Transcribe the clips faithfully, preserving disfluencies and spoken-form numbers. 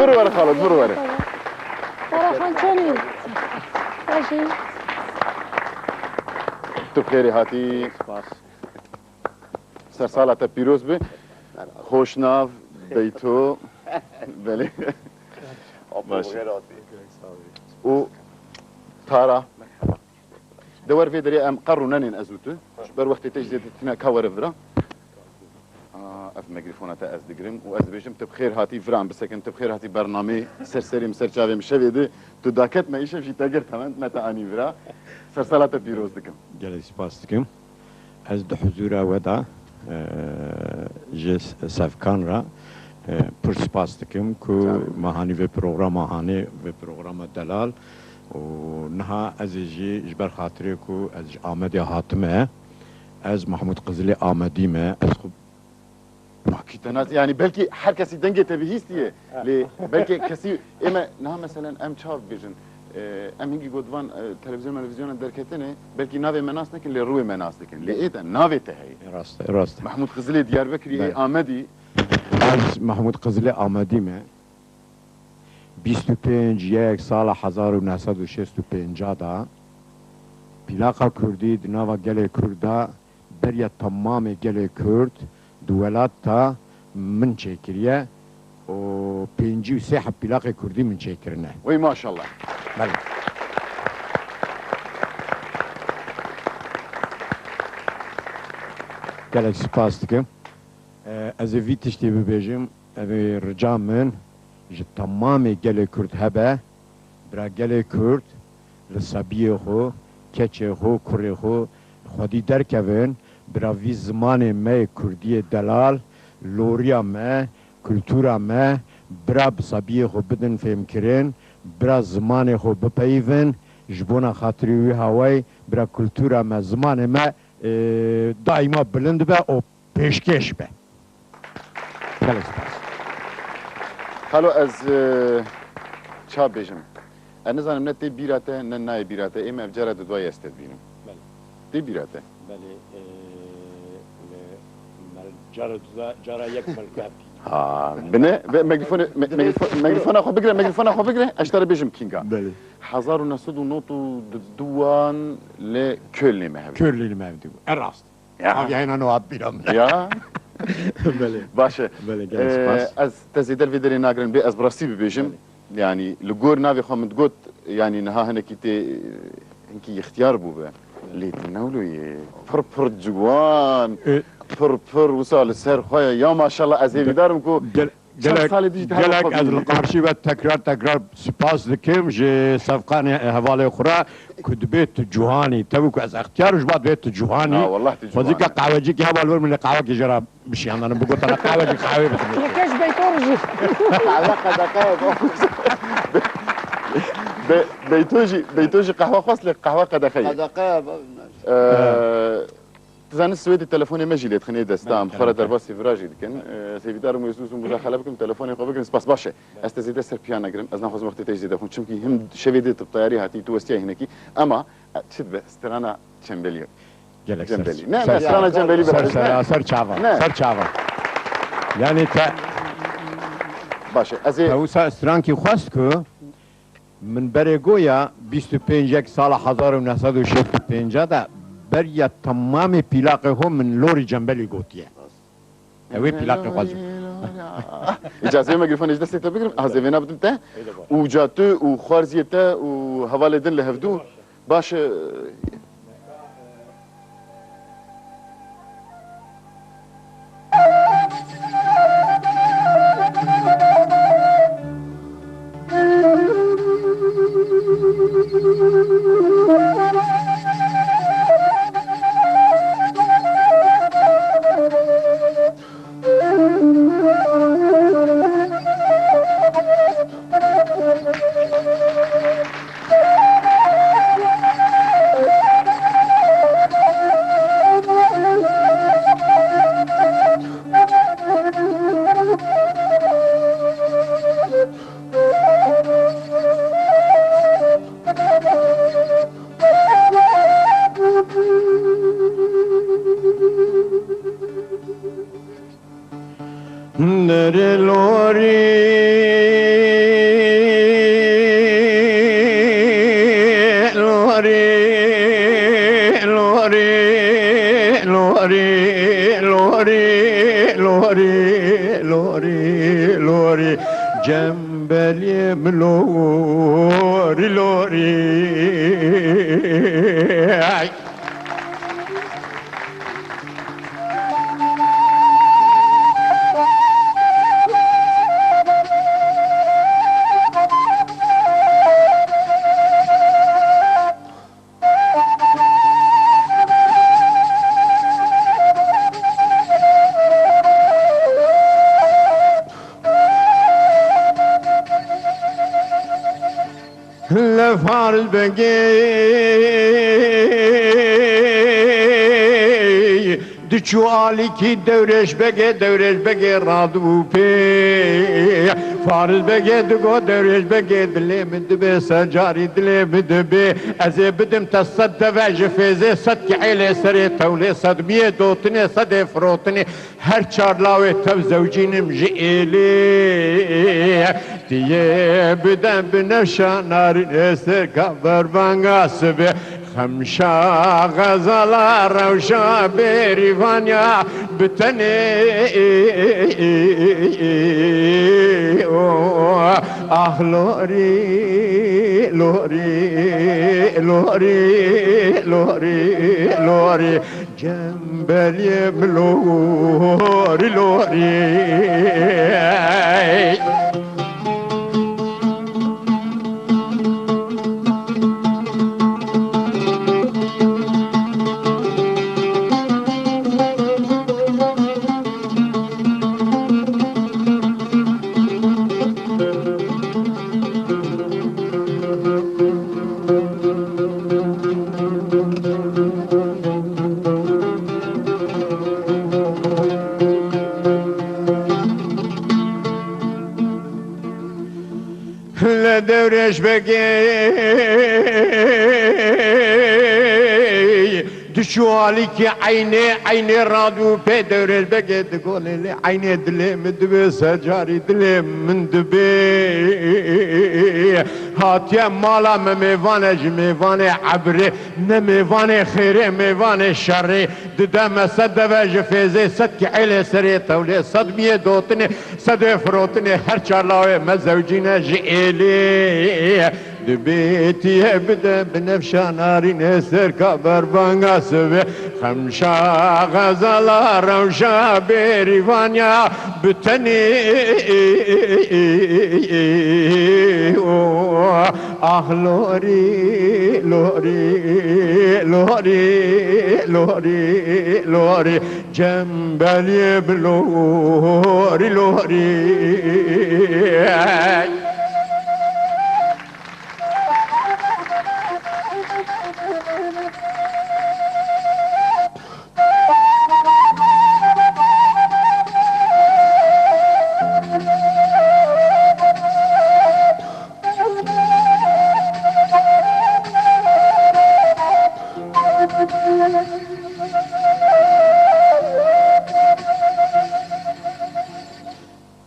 Vur were Xalid, vur were. Tara Xan çenî? Baş î. Tu bi xêrê hatî. Spas. Sersala te pîroz be. Xweşnav, Beyto. Belê. Baş. Û Tara. De wer vê derê em qer rûnenên ez û tu. Ji ber wextê te jî zêde tune ka were vira. Aa, ev mikrofona te ez digirim û ez dibêjim, tu bi xêr hatî vira em bisekin, tu bi xêr hatî bernameyê ser serê min, ser çavê min şevê di, tu daket me, îşev jî te girt hemen, me te anî vira. Sersala te pîroz dikim. Gelek spas dikim. Ez di huzûra we de, e, ji Sevkan re, e, pir spas dikim ku Sağ ol. Me hanî vê programa hanê, vê programa delal û niha ez ê jî ji ber xatirê ku ez ji Amedê hatime, ez Mahmûd Qizilê Amedî me, ez xwe Pakî te nas-, yani belkî her kesî dengê te bihîstiye. Ha. Lê belkî kesî, ê me niha meselen em çav bêjin, e, em hingî got van, e, televîzyon, melevîzyona derketine, belkî navê me nas nekin, lê rûyê me nas dikin. Lê ê te navê te heye. Rast e, rast e. Mahmûd Qizilê Diyarbekirî, ê Belê. Amedî. Ez Mahmûd Qizilê Amedî me. Bîst û pênc yek sala hezar û neh sed û şêst û pênc de pîlaqa kurdî di nava gelê kurd de beriya temamê gelê kurd di welat de min çêkiriye û pêncî û sê heb pîlaqê kurdî min çêkirine. Wey maşallah. Belê. Gelek spas dikim. E, ez ê vî tiştê bibêjim, ev ê rica min ji temamê gelê kurd hebe, bira gelê kurd li sebiyê xwe, keçê xwe, kurê xwe xwedî derkevin, bira vî zimanê me yê kurdiyê delal, loriya me, kultura me, bira bi sebiyê xwe bidin fêmkirin, bira zimanê xwe bipeyivin, ji bona xatirî wî hawayî, bira kultura me, zimanê me, e, daîma bilind be û pêşkêş be. Gelek spas. Xalo, ez, e, ça bêjim? Ez nizanim ne tê bîra te, ne nayê bîra te. Ê me ev cara dudwayê ez te dibînim. Belê. Tê bîra te. Belê, e, me, me cara duda, cara yek me li ku hev dît. Ha, bine, be, mikrofonu, me, mikrofo-, mikrofona xwe bigire, mikrofona xwe bigire, ez ji te re bêjim kînga. Belê. Hezar û neh sed û nod û duwan li Kölnê me hev dît. Kölnê me hev dît. E rast. Ya. Aviya hêna no hat bîra min. Ya. Belê. Baş e. Belê, gelek Ee, spas. Ez te zêde li vê derê nagirin bê ez bi rastî bibêjim. Belê. Yanî li gor navê xwe min digot, yanî niha hinekî tê, hinkî ixtiyar bûbe. Belê. Lê tu ne wilo yê. Pir pir ciwan, Ee, pir pir wisa li ser xwe ye. Ya maşallah, ez hêvîdar im ku Gel-, çend gelek, salê dijî te her gelek xwe ez bînî. Li qarşî ve tekrar tekrar spas dikim ji Sevkanê hevalê xwe re. Ku dibê tu ciwanî, tevî ku ez extiyar û ji ba dibê tu ciwanî. Na, wallah tu ciwan e. Xwezîka qehwecîkî heval wir min lê qehwekî jê re bişiyandane, bigotana qehwecî qehwê bidin. Li keş Beytor jî. Qehwe qedexe ye, baba. Be-, Beyto jî, Beyto jî qehwe xwest lê qehwe qedexe ye. Qedexe ye, baba. Ee, Dizanin Swêdê telefonê me jî lê dixin ê desta, em xwe re derbasî vira jî dikin. Belê. Ee, ez hêvîdar im wê zû zû mudaxele bikin, telefonê xwe bigirin. Spas, baş e. Belê. Ez te zêde ser piya negirim. Ez naxwazim wextê te jî zêde bixwim. Çimkî him şevê dê tu bi teyarî hatî, tu westiya hinekî. Ema, e, çi dibe, strana Cembelî. Gelek Cembelî. Ser, ne, ser, ne, strana Cembelî ser, bixwim. Ser, ser çava. Ne. Ser çava. Yani te Baş e. Ez ê Te wisa strankî xwest ku Min berê goya bîst û pênc yek sala hezar û neh sed û şêst û pênc de beriya temamê pîlaqê xwe min lorî Cembelî gotiye. Ew ê pîlaqê xwe zû. Îcazê me girfan ji destê te bigirim, ez ê vêna bidim te. Û ca tu û xwarziyê te û hevalê din li hevdû. Baş e. Cembeliyê min lorî lorî. Li Faris Begê diçû alîkî Dewrêş Begê, Dewrêş Begê radibû pê. Faris Begê digot, Dewrêş Begê dilê min dibe, secarî dilê min dibe. Ez ê bidim te sed deve ji fêzê, sed kiêlê serê tewlê, sed miyê dotinê, sedê firotinê. Her çar lawê tev zewcînim ji êlê. Tiyê bide binevşa narînê, serka berbanga sibê. Xemşa xezala rewşa bêrîvaniya bi tenê. Ah lorî, lorî, lorî, lorî, lorî. Cembeliyê min lorî lorî. Li Dewrêş Begê diçû alîkî eynê, eynê radû pê Dewrêş Begê digolê lê eynê dilê min dibe, secarî dilê min dibe. Hatiye mala me mêvane ji mêvanê ebrê, ne mêvanê xêrê, mêvanê şerê. Dide me sed deve ji fêzê, sed kiêlê serê tewlê, sed miyê dotinê, sedê firotinê, her çar lawê me zewcîne ji êlê. Dibê tiyê bide binevşa narînê, serka berbanga sibê. Xemşa xezala rewşa bêrîvaniya bi tenê. Ah lorî, lorî, lorî, lorî, lorî. Cembeliyê bi lorî lorî.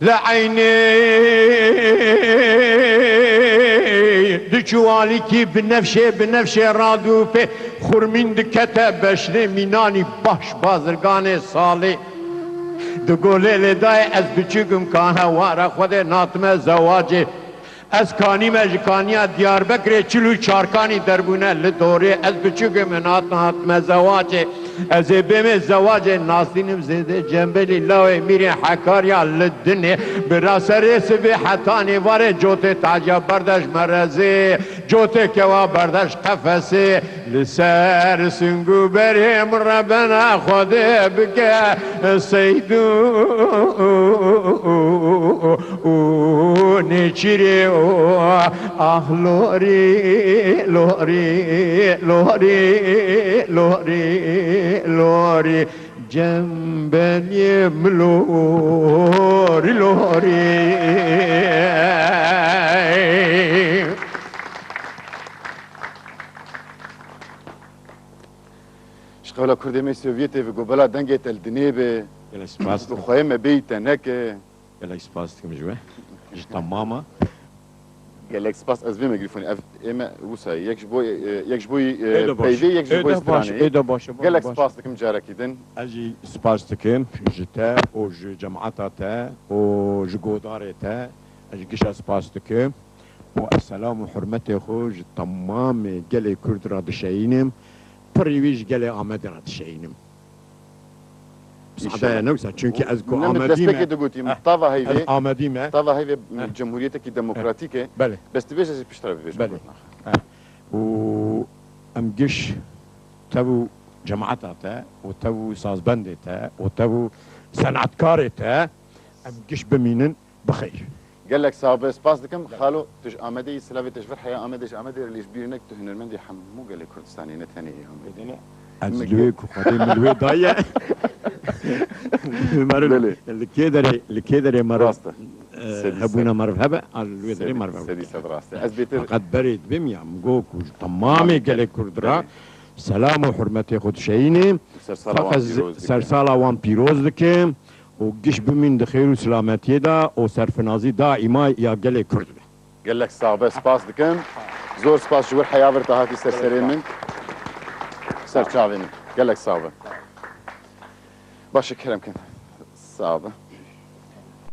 Li eynê diçû alîkî binevşê, binevşê radû pê xurmîn dikete beşnê mînanî baş bazirganê salê. Digolê lê dayê ez biçûk im ka hewara Xwedê natime zewacê. Ez kanîme ji kaniya Diyarbekirê çil û çar kanî derbûne li dorê. Ez biçûk im, min hat, hatime zewacê. Ez ê bême zewacê, nasînim zêdê Cembelî lawê Mîrê Hekarya li dinê. Bira serê sibê heta nêvarê cotê taciya berdaş merezê. Cotê kewa berdaş qefesê. Li ser sing û berê min Rebena Xwedê bike seyd û nêçîrê û ah lorî, lorî, lorî, lorî, lorî, Cembeliyê min lorî, lorî. Ji qewla Kurdê me Sovyetê ve got, bela dengê te li dinê be. Gelek spas dikim. Xweyê me bêyî te neke. Gelek spas dikim ji we. Ji temama. Gelek spas, ez vê mikrofon, ev ê me wisa ye. Yek ji bo, e, yek ji bo, e, Ê de baş. Peyvê, yek ji Ê bo de baş, stranê. Ê de baş, Gelek baş. Spas dikim carekî din. Ez jî spas dikim ji te û ji cemata te û ji godarê te. Ez ji gişa spas dikim û ez selam û hurmetê xwe ji temamê gelê Kurd re dişeyînim. Pirî wî ji gelê Amedê re dişeyînim. Sade ye, ne wisa, çünkü ez ku Amedî me. Destpêkê digotî, tava heyvê, ez Amedî me. Tava heyvê cumhuriyetekî demokratîk e. Belê. Bes dibêje jî piştre bibêje. Belê. Gotina xwe. Û em giş tev û cemaeta te û tev û sazbendê te û tev û senetkarê te em giş bimînin. Bi xeyr. Gelek sax be, spas dikim. Xalo, tu ji Amedê yî, silavê te ji vir heya Amedê, ji Amedê re lê ji bîr neke, tu hunermendê hemû gelê Kurdistanê, ne tenê yê Amedê. Bidêne. Ez li wê ku Xwedê min li wê daye. Meriv, Belê. Li kê derê, li kê derê meriv, Rast e. E, Sedî hebûna sed. Meriv hebe, a li wê derê Sedî, meriv hebe. Sedî sed rast e. Ez bêtir Feqet berê dibêm ya, min got ku ji temamê Belê. Gelê Kurd re Belê. Selam û hurmetê xwe dişeyînim. Sersala wan Feqet pîroz dikim. Sersala wan pîroz dikim. û giş bimîn di xêr û silametiyê de û serfinazî daîma ya gelê Kurd be. Gelek sax be, spas dikim. Zor spas ji wir heya vir te hatî ser serê min. Ser çavê min. Gelek sax be. Baş e, kerem kin. Sax be.